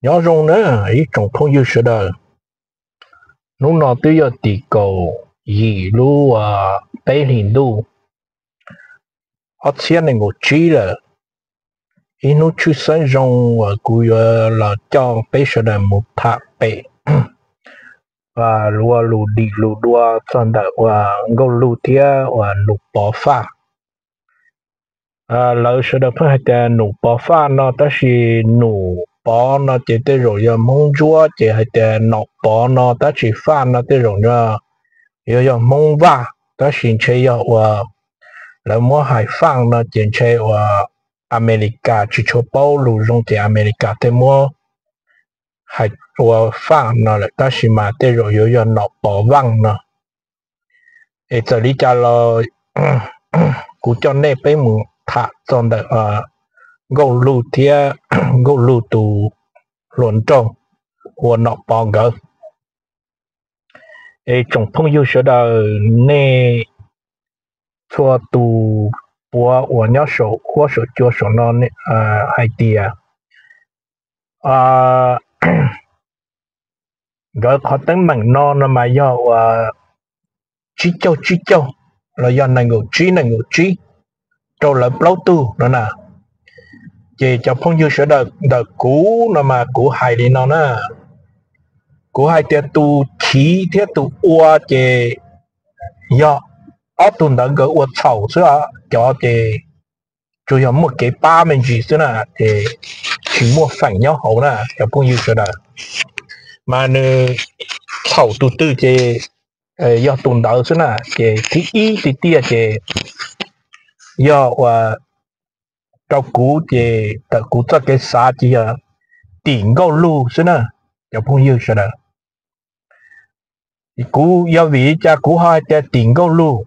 Nyob zoo na ib tsoom phooj ywg sawv daws. Hnub no twb yog tim kaum yim lub peb hlis ntuj ob txhiab nees nkaum tsib lawm. Ib hnub tshwj xeeb zoo uas kuv yuav los coj peb sawv daws mus tham pem ua lus dim lus dua txog ntawm ua Nkauj Lug thiab ua Num Pov Faj. Lawv sawv daws pheej hais tias Num Pov Faj no, tab sis Num Pov no ces tej zaum yog Hmoob Ntsuab, ces hais tias Nom Pov no, tab sis Faj no tej zaum yog, yog Hmoob Vaj, tab sis ntshe yog ua lawv muab hais Faj no ces ntshe ua Amelikas tsis tshua paub lus zoo ces Amelikas thiaj muab hais ua Faj no lawm, tab sis mas tej zaum yuav yog Nom Pov Vaj no. Es txawm li cas los kuv coj nej peb mus tham txog ntawm Nkauj Lug thiab Nkauj Lug tus hluas nraug ua Nom Pov nkawd. Es tsoom phooj ywg sawv daws, nej txhua tus puav uas nyob saum huab saum cua saum no hais tias nkawd qhov teeb meem no no mas yog ua tsib caug tsib caug los yog nees nkaum tsib nees nkaum tsib rau lawv plaub tug no na. Ces cov phooj ywg sawv daws, ntawm kuv no mas kuv hais li no na, kuv hais tias tus chiv thiab tus ua ces yog ob tug ntawd nkawd ua txhaum xwb os, cov ces tsuas yog muaj kev pab me ntsis xwb na, ces tsis muaj feem nyob hauv na cov phooj ywg sawv daws. Mas nws txhaum tus twg ces yog tus ntawd xwb na. Ces thib ib tiag tiag ces yog ua rau kuv ces tawm kuv txoj kev xav ces yog tim Nkauj Lug xwb na cov phooj ywg sawv daws. Kuv yog vim li cas kuv ho hais tias tim Nkauj Lug?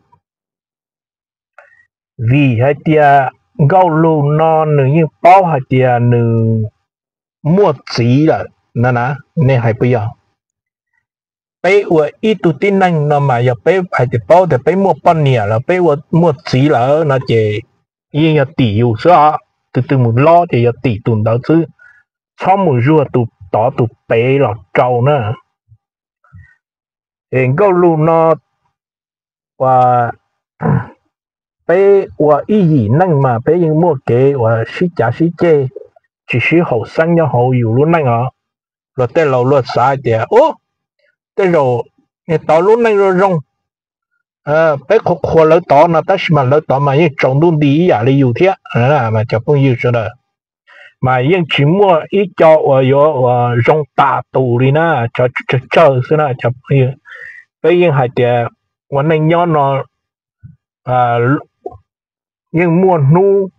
Vim hais tias Nkauj Lug no nws yeej paub hais tias nws muaj txiv lawm no na, nej hais puas yog? Peb ua ib tug tib neeg no mas yog peb hais tias paub tias peb muaj poj niam los peb ua muaj txiv lawm no ces yeej yog tim yus xwb os. Tus twg mus lob ces yog tim tus ntawd xwb, txhob mus zuag tus tod tus pem los rau na. Es Nkauj Lug no ua peb ua ib yim neej mas peb yeej muaj kev uas sib cav sib ceg, tsis sib haum xeeb nyob hauv yus lub neej os. Luag tej laus luag xav tias, u, tej zaum niag tod lub neej zoo zoo, peb qhuas qhuas lawv tod no, tab sis mas lawv tod mas yeej tsaus ntuj nti ib yam li yus thiab. Mas cov phooj ywg sawv daws, mas yeej tsis muaj ib co uas yuav uas zoo tas tus li na, tsawg tsawg xwb na cov phooj ywg. Peb yeej hais tias ua neej nyob no yeej muaj hnub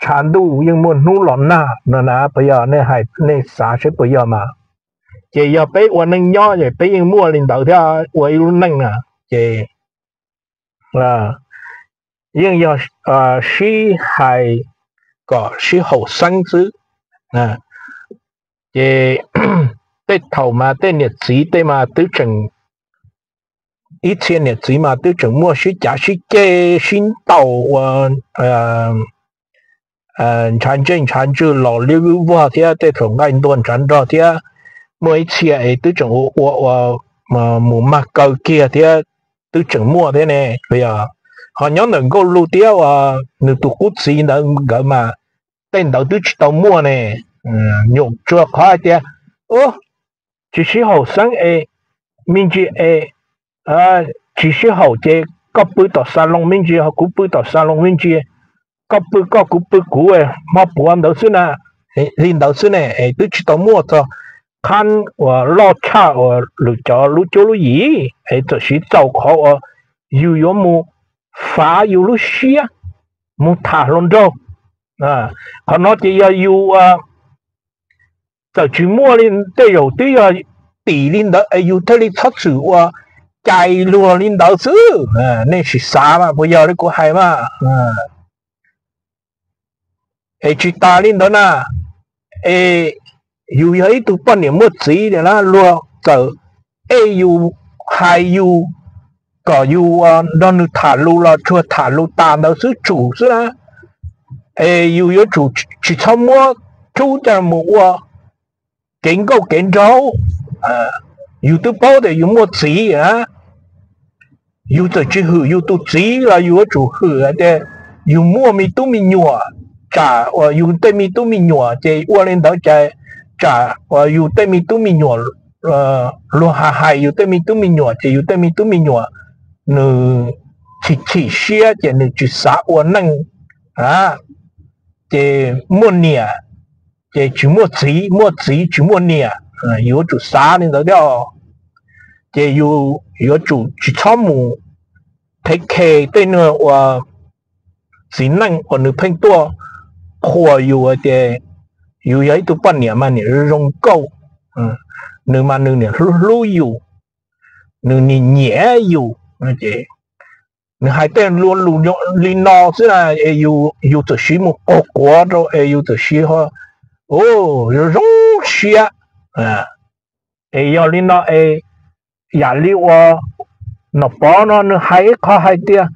tshav ntuj, yeej muaj hnub los nag no na, puas yog? Nej hais nej xav seb puas yog mas. Ces yog peb ua neej nyob ces peb yeej muaj li ntawd thiab, ua ib lub neej na, ces yeej yog sib hais kom sib haum xeeb xwb. Ces tej thaum mas tej niam txiv tej mas twb tseem, ib txhia niam txiv mas twb tseem muaj sib cav sib ceg sib ntaus ua ntshav ntsej ntshav ntswg los liab vwj vog thiab tej thaum nqaij ntuag ntshav nrog thiab. Muaj ib txhia es twb tseem ua ua ua mus mag kaw kiag thiab, twb tseem muaj thiab ne. Yog ho nyob ntawm Nkauj Lug thiab uas nws tus qub txiv ntawd nkawd mas tej ntawd twb tsis tau muaj ne. Nyuam tsuas qhov hais tias, u, tsis sib haum xeeb es me ntsis es tsis sib haum ces koj pw tom xas loos me ntsis ho kuv pw tom xas loos me ntsis, koj pw koj kuv pw kuv, hmo puav ntawd xwb na, li ntawd xwb ne. Es twb tsis tau muaj txog qhab uas loj tshaj uas lwm cov lub cuab lub yim es txawm siv txaus qhov uas yus yuav mus fav yus lub siab mus tham hluas nraug. Qhov no ces yog yus txawm tsis muaj li, tej zaum twb yog tim li ntawd es yus thiaj li txhob txwm ua cais luag li ntawd xwb. Nej sim xav mas puas yog li kuv hais mas? Es tsis tas li ntawd na, es yus yog ib tug poj niam muaj txiv na, luag txawm ej yus, hais yus kom yus nrog nws tham lus los tsuas tham lus tas ntawd xwb tsum xwb na. Es yus yuav tsum tsis txhob muab rub coj mus ua kev nkauj kev nraug. Yus twb paub tias yus muaj txiv na, yus txawm tsis hwm yus tus txiv los yus yuav tsum hwm hais tias yus muaj me tub me nyuam, tsam uas yus tej me tub me nyuam ces ua li ntawd ces tsam uas yus tej me tub me nyuam, luag hais hais yus tej me tub me nyuam ces yus tej me tub me nyuam nws chim chim siab ces nws tsis xav ua neej a, ces muaj niam ces tsis muaj txiv, muaj txiv tsis muaj niam. Yuav tsum xav li ntawd thiab. Ces yus yuav tsum tsis txhob mus thev khe tej uas txiv neej uas nws pheej tuaj qhuas yus tias yus yog ib tug poj niam mas niam zoo zoo nkauj, nws mas nws niam hlub hlub yus, nws niam nyiam yus, nws hais tej lus li no xwb na, es yus txawm siv mus quas quav rau es yus txawm siv ho zoo zoo siab. Es yog li no es yam li uas Nom Pov no nws hais ib qho hais tias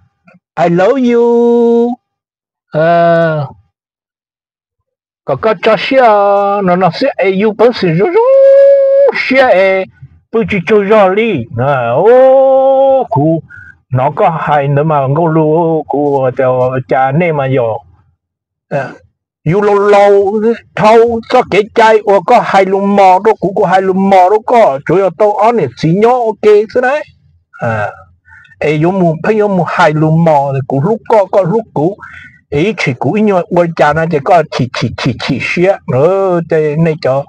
I love you, kom koj tso siab no no xwb es yus peev xwm zoo zoo siab es pw tsis tsaug zog li. Kuv hnov koj hais ntawd mas Nkauj Lug, kuv tias cas nej mas yog yus laus laus dhau txoj kev cai uas koj hais lus mos rau kuv, kuv hais lus mos rau koj, tsuas yog tau ob niam txiv nyob ua ke xwb na. Es yuav mus pheej yuav mus hais lus mos kuv hlub koj koj hlub kuv, es ib txhis kuv ib nyuag ua cas no ces koj chim chim chim chim siab. Tej nej cov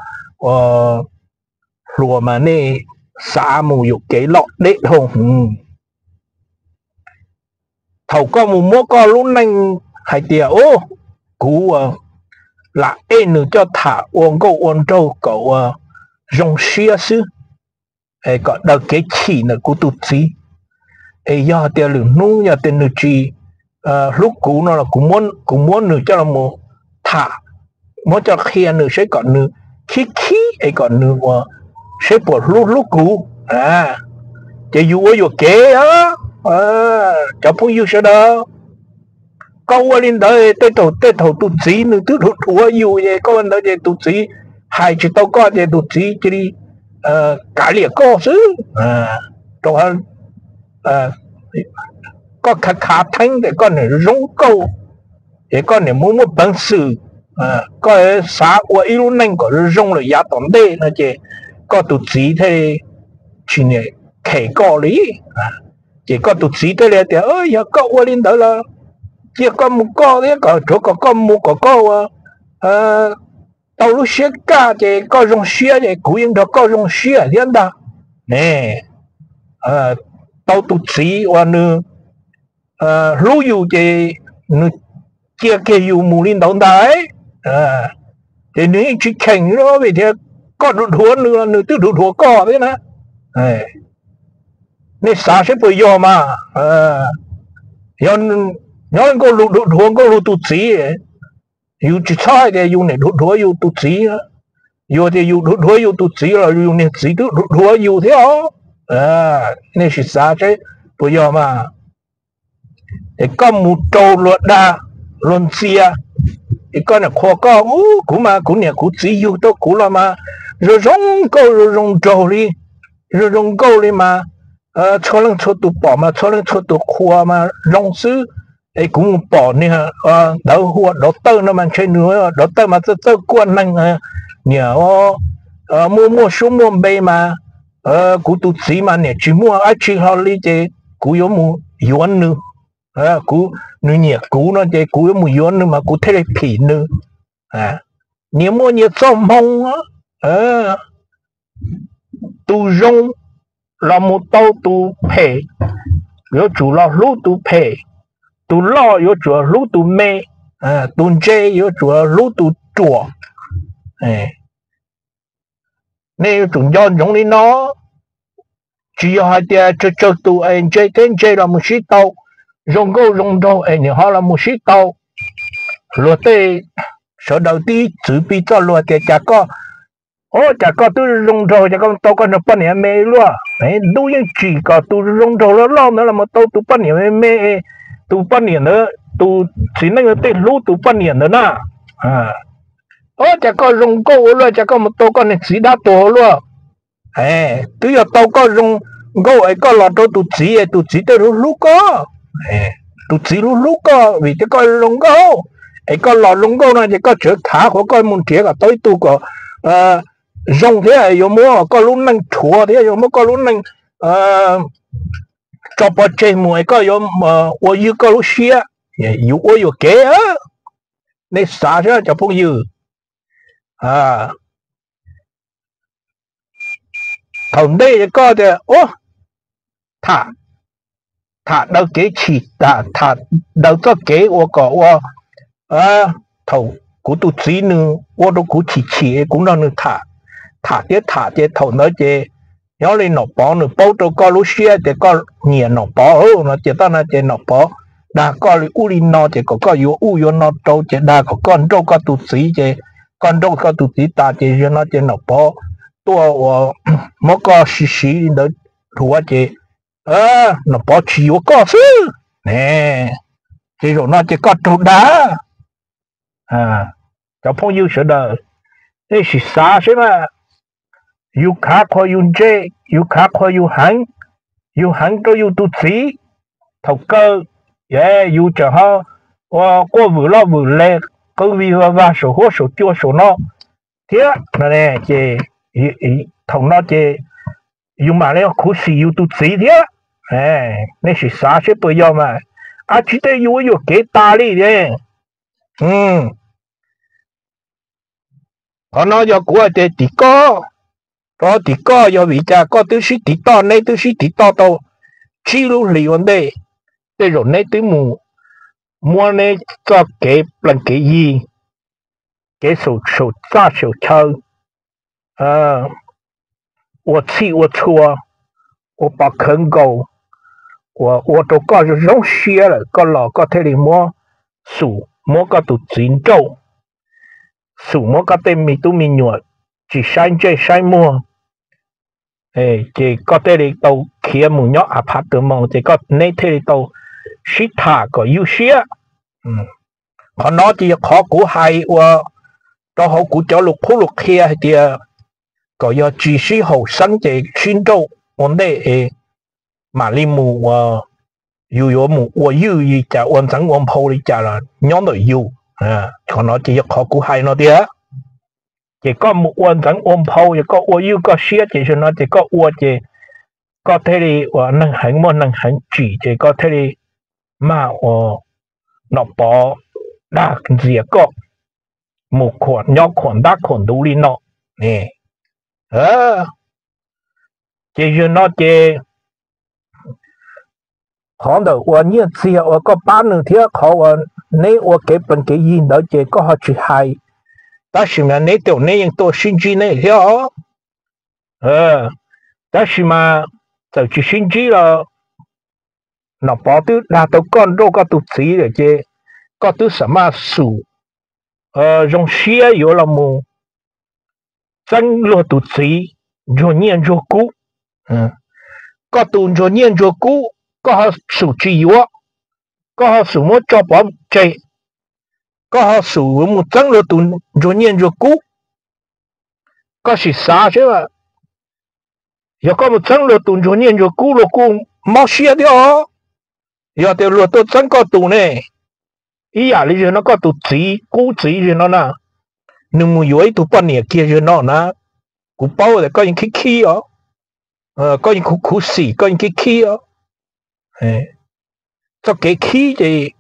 hluas mas nej xav mus yuam kev loj deb dhau hwv. Thaum koj mus muab koj lub neej hais tias kuv lam ej nws coj tham ua nkauj ua nraug kom ua zoo siab xwb, kom daws kev chim ntawm kuv tus txiv, es yog tias lwm hnub yog tias nws tsis hlub kuv no los kuv muab nws coj los tham, muab coj qhia nws seb kom nws khib khib es kom nws ua seb puas hlub hlub kuv. Ces yus ua yuam kev os cov phooj ywg sawv daws. Koj ua li ntawd tej thaum tej thaum tus txiv nws twb dhuav dhuav yus es koj ua ntawd ces tus txiv hais tsis tau koj ces tus txiv cia li kav liam koj xwb. Rau koj khav khav theeb tias koj niam zoo nkauj, ces koj niam muaj muaj peev xwm, koj xav ua ib lub neej kom zoo zoo lawm yav tom ntej no ces koj tus txiv thiaj tsis niam khem koj li. Ces koj tus txiv thiaj li tias yog koj ua li ntawd los cia koj mus koj thiab, kom tsuav kom koj mus kom koj ua tau lub siab kaj ces koj zoo siab ces kuv yeej nrog koj zoo siab thiab ntag ne. Tau tus txiv uas nws hlub yus ces nws cia kiag yus mus li ntawd ntag. Ces nws yeej tsis cheem vim tias koj dhuav dhuav nws los nws twb dhuav dhuav koj thiab na. Nej xav seb puas yog mas. Yog nyob Nkauj Lug dhuav dhuav Nkauj Lug tus txiv, yus tsis txhob hais tias yus niam dhuav dhuav yus tus txiv, yog tias yus dhuav dhuav yus tus txiv los yus niag txiv twb dhuav dhuav yus thiab os. Nej sim xav seb puas yog mas. Es koj mus rau luag dag luag ntxias, es koj niam qhuas koj, kuv mas kuv niam kuv txiv yug rau kuv los mas zoo zoo nkauj zoo zoo nraug li, zoo zoo nkauj li mas txhua leej txhua tus pom mas txhua leej txhua tus qhuas mas zoo xwb. Es kuv mus pom niag ntawd hu ua Dov Tawj no mas ntshe nws Dov Tawj mas txawj txawj kuaj neeg, niam muaj muaj suab muaj npe mas kuv tus txiv mas niam tsis muaj dab tsi hlo li ces kuv yuav mus yuav nws. Kuv, nws nyiam kuv no ces kuv yuav mus yuav nws mas kuv thiaj li phim nws. Nyias muaj nyias txoj hmoo, tus zoo los mus tau tus phem, yuav tsum los hlub tus phem, tus loj yuav tsum hlub tus me, tus ntse yuav tsum hlub tus ruam. Nej yuav tsum nco ntsoov li no, tsis yog hais tias tsawg tsawg tus es ntse thiab ntse los mus sib tau, zoo nkauj zoo nraug es nws ho los mus sib tau. Luag tej sawv daws tib txwv piv txoj lus tias cas koj, o cas koj twb zoo nraug cas koj tau koj niag poj niam me luaj. Tub yeej tsim kom tus zoo nraug loj loj ntawd los mus tau tus poj niam me me, tus poj niam ntawd tus txiv neej tej hlub tus poj niam ntawd na. Ua cas koj zoo nkauj ua luaj, cas koj mus tau koj niag txiv dab tuag ua luaj? Twb yog tau koj zoo nkauj es koj los rau tus txiv es tus txiv thiaj hlub hlub koj. Tus txiv hlub hlub koj vim tias koj zoo nkauj, es koj los zoo nkauj no ces koj tseem khav qhuas koj mus nrhiav kom tau ib tug kom zoo thiab yuav muab koj lub neej rhuav thiab yuav muab koj lub neej tso pov tseg mus es koj yuav ua ywj koj lub siab. Yus ua yuam kev. Nej xav saib cov phooj ywg, thaum ntej koj tias ua tham, tham daws kev chim, tham daws txoj kev ua kom ua, thaum kuv tus txiv nws ua rau kuv chim chim kuv nrog nws tham, tham thiab tham ces thaum ntawd ces nyob li Nom Pov nws paub rau koj lub siab tias koj nyiam Nom Pov no ces toj no ces Nom Pov dag koj li ub li no ces kom koj yuav ub yuav no rau ces dag kom koj nrauj koj tus txiv ces koj nrauj koj tus txiv tas ces zaum no ces Nom Pov tuaj ua muab koj siv siv li ntawd rhuav ces Nom Pov tsis yuav koj xwb ne. Ces zaum no ces koj raug dag. Cov phooj ywg sawv daws, nej sim xav seb mas, yus khav qhuas yus ntse, yus khav qhuas yus heev, yus heev rau yus tus txiv, thaum kawg yus tseem ho ua quaj vwm loj vwm le, qw vig vag vag saum huab saum cua saum no thiab, ces thaum no ces yus mam li khuv xim yus tus txiv thiab. Nej sim xav seb puas yog mas, ab tsi tej yus ua yuam kev tas li ne. Qhov no yog kuv hais tias tim koj, rau tim koj yog vim cas koj twb sib tiv toj, neb twb sib tiv toj tau tsib lub hlis ua ntej, tej zaum neb twb mus muab neb txoj kev plees kev yig, kev saum txaj saum chaw, ua txhij ua txhua, ua pov khawv nkaus, uas ua rau koj zoo siab lawm koj los koj thiaj li muab, xum muab koj tus txiv nrauj, xum muab koj tej me tub me nyuam tsis saib ntsej saib muag, ces koj thiaj li tau khiav mus nyob a phav tw moos ces koj neb thiaj li tau sib tham kom ywj siab. Qhov no ces yog qhov kuv hais ua rau hauv kuv cov lus qhuab lus qhia hais tias kom yog tsis sib haum xeeb ces sib nrauj ua ntej es mam li mus ua, yus yuav mus ua ywj li cas ua ntxeev ua nphau li cas los nyob ntawm yus. Qhov no ces yog qhov kuv hais no tiag. Ces koj mus ua ntxeev ua nphau, yog koj ua ywj koj siab ces zaum no ces koj ua ces koj thiaj li ua neeg heev muaj neeg heev tsim ces koj thiaj li mag ua Nom Pov dag ntxias koj mus khuam nyob khuam ntab khuam ntuv li no. Ces zaum no ces qhov ntawm ua nyiaj txiag uas koj pab nws thiab qhov uas neb ua kev plees kev yig ntawd ces koj ho tsis hais, tab sis mas neb tej zaum neb yeej tuaj sib ntsib nej thiab os. Tab sis mas txawm tsis sib ntsib los Nom Pov twb dag tau koj nrauj koj tus txiv lawm ces koj twb xam maj xum zoo siab yuav los mus txeeb luag tus txiv ntsuag nyiaj ntsuag kub. Koj tus ntsuag nyiaj ntsuag kub koj ho xum tsis yuav, koj ho xum muab tso pov tseg, koj ho xum yuav mus txeeb luag tus ntsuag nyiaj ntsuag kub. Koj sim xav seb, yog koj mus txeeb luag tus ntsuag nyiaj ntsuag kub luag kuj mob siab thiab os. Yog tias luag tuaj txeeb koj tus ne, ib yam li zaum no koj tus txiv kub txiv zaum no na, nws mus yuav ib tug poj niam kiag zaum no na, kuv paub tias koj yeej khib khib os, koj yeej khuv khuv xim koj yeej khib khib os. Txoj kev khib ces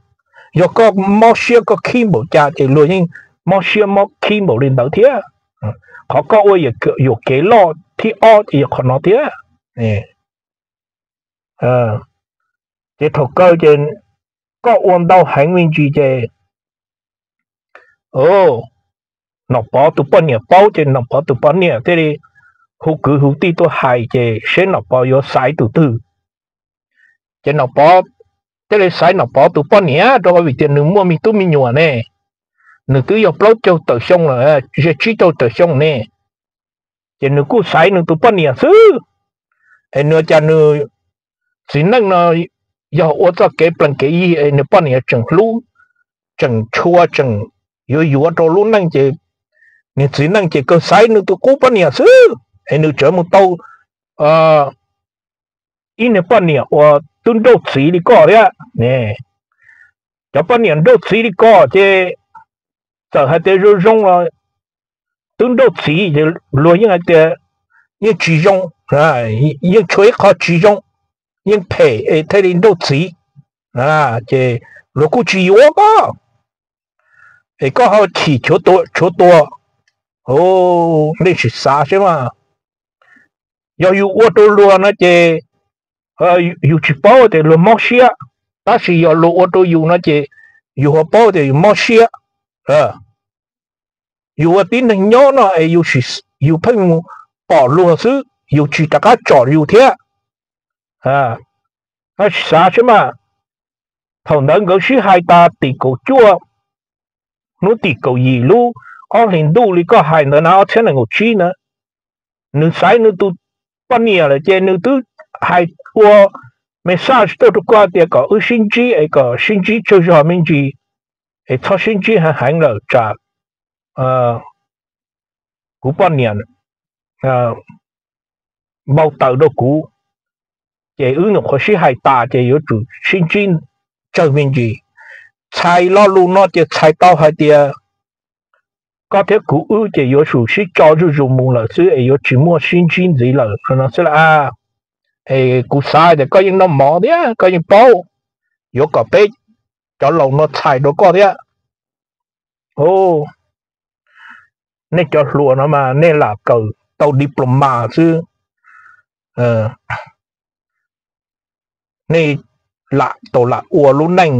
yog koj mob siab koj khib npaum cas ces luag yeej mob siab mob khib npaum li ntawd thiab. Qhov koj ua yuam kev loj thib ob ces yog qhov no thiab. Ces thaum kawg ces koj ua ntau heev me ntsis ces Nom Pov tus poj niam paub ces Nom Pov tus poj niam thiaj li hu kwv hu tij tuaj hais ces seb Nom Pov yuav xaiv tus twg. Ces Nom Pov thiaj li xaiv Nom Pov tus poj niam rau qhov vim tias nws muaj me tub me nyuam ne, nws twb yog plaub caug tawm xyoo lawm, ze tsib caug tawm xyoo ne, ces nws kuj xaiv nws tus poj niam xwb. Es nws cas nws txiv neej no yog ua txoj kev plees kev yig es nws poj niam tseem hlub, tseem tshua tseem yuav yuav rau lub neej ces Niag txiv neej ces kawg xaiv nws tus qub poj niam xwb es nws tseem mus tau ib niag poj niam uas twb nrauj txiv li koj thiab. Cov poj niam nrauj txiv li koj ces txawm hais tias zoo zoo los twb nrauj txiv ces luag yeej hais tias yeej tsis zoo, yeej tshuav ib qho tsis zoo, yeej phem es thiaj li nrauj txiv, ces luag kuj tsis yuav koj, es koj ho chim tshuav tua. Nej sim xav saib mas, yog yus ua rau luag no ces yus tsis paub tias luag mob siab, tab sis yog luag ua rau yus no ces yus ho paub tias yus mob siab. Yus ua tib neeg nyob no es yus pheej mus pom luag xwb, yus tsis rov qab tsom yus thiab. Sim xav saib mas, thaum ntawd nkawd sib hais tas tim kaum cuaj, hnub tim kaum yim lub ob hlis ntuj li koj hais ntawd na, ob txhiab nees nkaum tsib na, nws xaiv nws tus poj niam lawm ces nws twb hais ua message tuaj rau koj tias kom wb sib ntsib es kom sib ntsib tsawg zog me ntsis, es txhob sib ntsib heev heev lawm tsam kuv poj niam npau taws rau kuv, ces wb nyuam qhuav sib hais tas ces yuav tsum sib ntsib tsawg me ntsis. Txhais lo lus no ces txhais tau hais tias koj thiab kuv wb ces yuav tsum sib tso zuj zus mus lawm xwb es yuav tsis muaj sib ntsib ntxiv lawm no xwb las. Es kuv xav tias koj yeej noj mov thiab koj yeej paub, yuav kom peb cov laus no txhais rau koj thiab. Nej cov hluas no mas nej lam kawm tau diploma xwb, nej lam tau lam ua lub neej.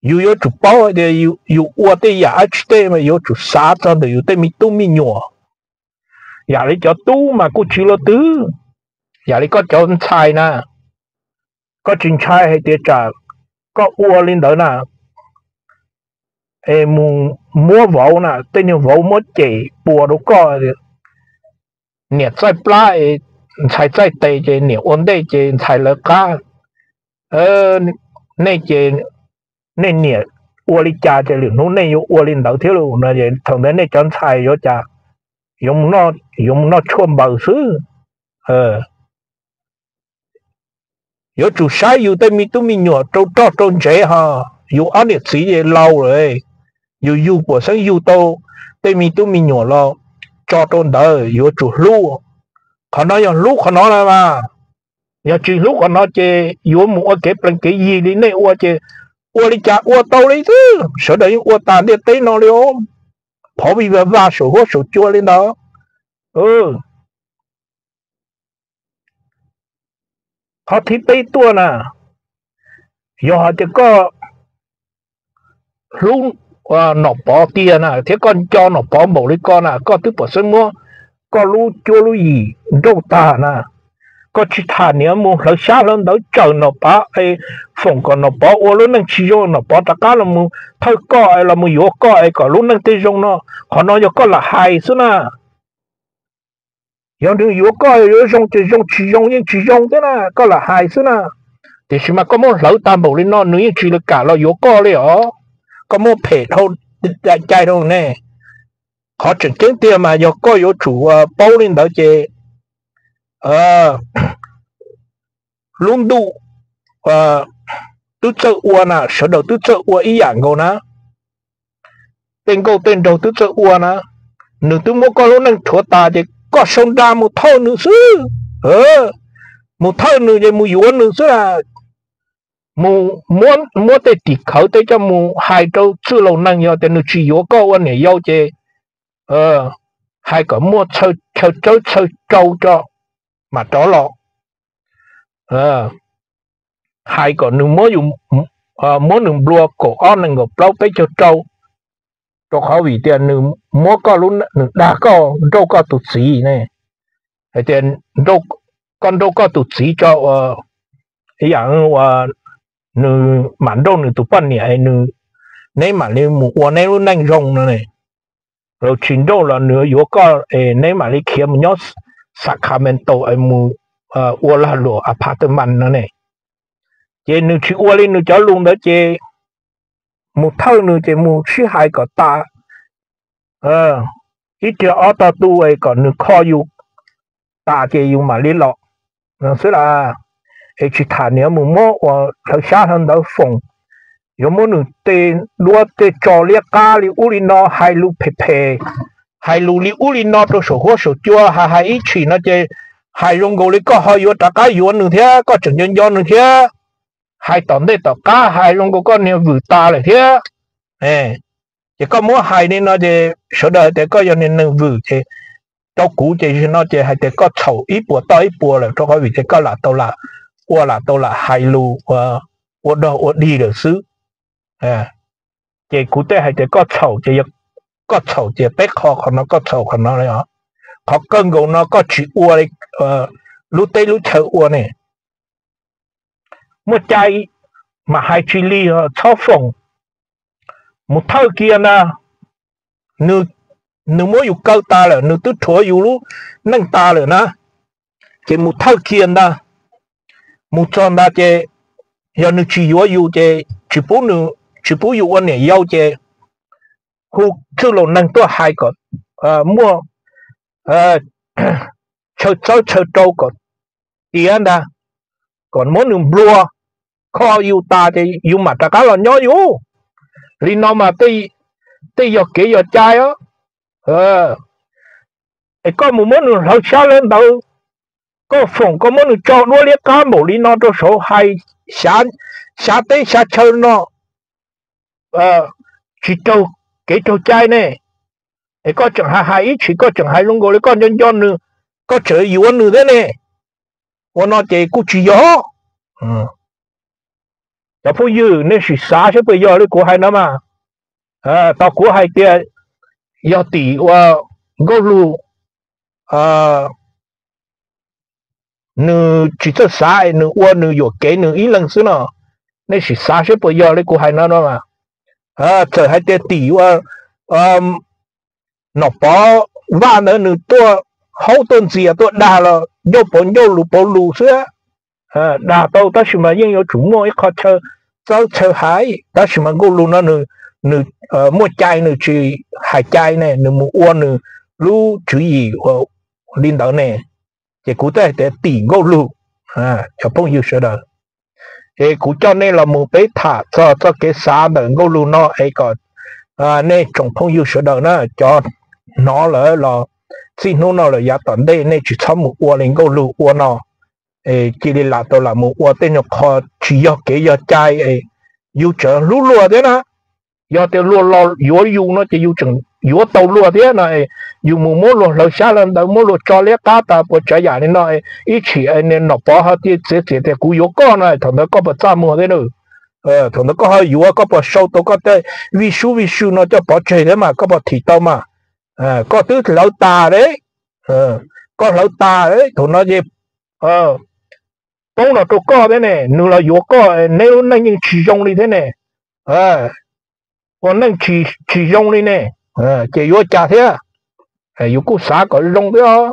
Yus yuav tsum paub tias yus ua tej yam dab tsi tej mas yuav tsum xav txog ntawm yus tej me tub me nyuam. Yam li cov tub mas kuj tsis luaj twg, yam li koj cov ntxhais na, koj tsis ntshai hais tias tsam koj ua li ntawd na, es mus muab vauv na, tej niag vauv muab cem puas rau koj, niam txaij plab, ntxhais txaij tes ces niam ua ntej ces ntxhais lawv qab. Nej ces nej niam ua li cas ces lwm hnub nej yuav ua li ntawd thiab lauj no es thaum ntawd nej cov ntxhais yuav cas, yuav mus noj tshuaj npaws xwb. Yuav tsum saib yus tej me tub me nyuam rau roj rau ntsev ho, yus ob niam txiv ces laus lawm, yus yug puas xeeb yug tau tej me tub me nyuam los tso rau ntawd yuav tsum hlub. Qhov no yog hlub qhov no na mas, yog tsis hlub qhov no ces yuav mus ua kev plees kev yig li nej ua ces ua li cas ua tau li xwb, sawv daws yeej ua tas ntiaj teb no li os. Phov vij vaj vaj saum huab saum cua li ntawd. Qhov thib peb tuaj na, yog hais tias koj hlub Nom Pov tiag na thiab koj nco Nom Pov npaum li ko na, koj twb pom xeeb muab koj lub cuab lub yim nrauj tag na. Koj tsis tham niam mus hlawv xyab hlawv ntawv tsawm Nom Pov es foom kom Nom Pov ua lub neej tsis zoo, Nom Pov rov qab los mus thawj koj es los mus yuav koj es kom lub neej tej zoo no, qhov no yog koj lam hais xwb na. Yog nws yuav koj yuav zoo ces zoo, tsis zoo yeej tsis zoo thiab na, koj lam hais xwb na. Tiam sis mas koj muab hlawv tag npaum li no nws yeej tsis kam los yuav koj li os. Koj muab phem dhau cai rau ne. Qhov tseem ceeb tiag mas yog koj yuav tsum paub li ntawd ces lub ntuj twb txawj ua na, sawv daws twb txawj ua ib yam nkaus na. Tej nkauj tej nraug twb txawj ua na. Nws twb muab koj lub neej rhuav tas ces koj sau nra mus thawj nws xwb. Mus thawj nws ces mus yuav nws xwb las. Mus muab tej tim khawv tej coj mus hais rau txwj laus neeg, yog tias nws tsis yuav koj ua niam yau ces hais kom muaj chaw tsawb chaw rau tso mam rov los. Hais kom nws muab, muab nws nplua kaum ob nees nkaum plaub peb caug rau, rau qhov vim tias nws muab koj, nws dag koj, nrauj koj tus txiv ne. Hais tias koj nrauj koj tus txiv tso, ib yam uas nws mam nrauj nws tus poj niam, neb mam li mus ua neb lub neej zoo no ne. Los tsis nrauj los nws yuav koj es neb mam li khiav mus nyob Sacramento es mus ua lag luam apartment no ne. Ces nws tsis ua li nws cov lus ntawd ces mus thawj nws ces mus sib hais kom tas, ib tug ob tog tu es kom nws kho yus tas ces yus mam li los xwb las. Es tsis tham nws mus muab ua hlawv xyab hlawv ntawv foom, yuav muab nws tej duab tej tso liab qab li ub li no, hais lus phem phem, hais lus li ub li no rau saum huab saum cua, hais hais ib tshim no ces hais zoo nkaus li koj ho yuav rov qab yuav nws thiab, koj tseem nco nco nws thiab. Hais tom ntej tom qab hais zoo nkaus koj niag vwm tas lawm thiab. Ces koj muab hais li no ces sawv daws hais tias koj yog niag neeg vwm ces rau kuv ces no ces hais tias koj txhaum ib puas toj ib puas lawm, rau qhov vim tias koj lam tau lam ua lam tau lam hais lus ua dog ua dig lawm xwb. Ces kuv thiaj hais tias koj txhaum ces yog koj txhaum ces peb qho qhov no, koj txhaum qhov no li os. Qhov kawg nkaus no koj tsis ua li lub teb lub chaw ua ne. Muaj cai mas hais tsis lig, txhob foom, mus thawj kiag ntag. Nws muab yus kaw tas lawm, nws twb rhuav yus lub neej tas lawm na, ces mus thawj kiag ntag. Mus txog ntag ces yog nws tsis yuav yus ces tsis pub, tsis pub yus ua niam yau ces hu txwj laus neeg tuaj hais kom muaj chaw txawb chaw rau kom tiav ntag, kom muab nws nplua, kho yus tas ces yus mam rov qab los nyob yus. Li no mas tej yog kev yog cai os. Es koj mus muab nws hlawv xyab hlawv ntawv, koj foom koj muab nws tso duab liab qab npaum li no rau saud hais xyav teb xyav chaw no tsis raug kev raug cai ne. Es koj tseem hais hais ib tshim koj tseem hais zoo nkaus li koj nco nco nws, koj tseem yuav nws thiab ne. Ua no ces kuj tsis yog. Cov phooj ywg, nej sim xav saib puas yog li kuv hais no mas. Tau kuv hais tias yog tim ua Nkauj Lug nws tsis txawj xav, nws ua nws yuam kev nws ib leeg xwb no. Nej sim xav saib puas yog li kuv hais no no mas. Txawm hais tias tim ua Nom Pov Vaj ntawd nws tuaj haub tuaj ntxias tuaj dag los ncauj pauv ncauj lus pauv lus xwb, dag tau tab sis mas yeej yuav tsum muaj ib qho chaw txawb chaw hais. Tab sis mas Nkauj Lug no nws muaj cai, nws tsis hais cai ne, nws mus ua nws lub tswv yim li ntawd ne. Ces kuv thiaj hais tias tim Nkauj Lug. Cov phooj ywg sawv daws, es kuv coj nej los mus peb tham txog txoj kev xav ntawm Nkauj Lug no es kom nej tsoom phooj ywg sawv daws na, cov hnov lawm los txij hnub no lawm yav tom ntej nej tsis txhob mus ua li Nkauj Lug ua no. Cia li lam tau lam mus ua tej nyuag qho tsis yog kev yog cai, yus tseem hlub luag thiab na. Yog tias luag los yuav yus no ces yus tseem yuav tau luag thiab no. Yus mus muab luag hlawv xyab hlawv ntawv, muab luag tso liab qab tas puas tsav yam li no, ib tshim Nom Pov ho txiav txim tias kuv yuav koj no, thaum ntawd koj puas txaj muag thiab na? Thaum ntawd koj ho yuav, koj puas sau tau koj tej vij sub vij sw no coj pov tseg thiab mas, koj puas thim tau mas? Koj twb hlawv tas, koj hlawv tas, thaum no ces poob no rau koj thiab ne, nws los yuav koj, neb lub neej yeej tsis zoo li thiab ne. Ua neej tsis zoo li ne, ces yuav cas thiab? Yus kuj xav kom zoo thiab.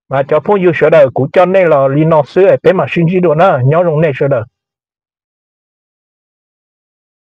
Mas cov phooj ywg sawv daws, kuv coj nej los li no xwb, peb mam sib ntsib dua na, nyob zoo nej sawv daws.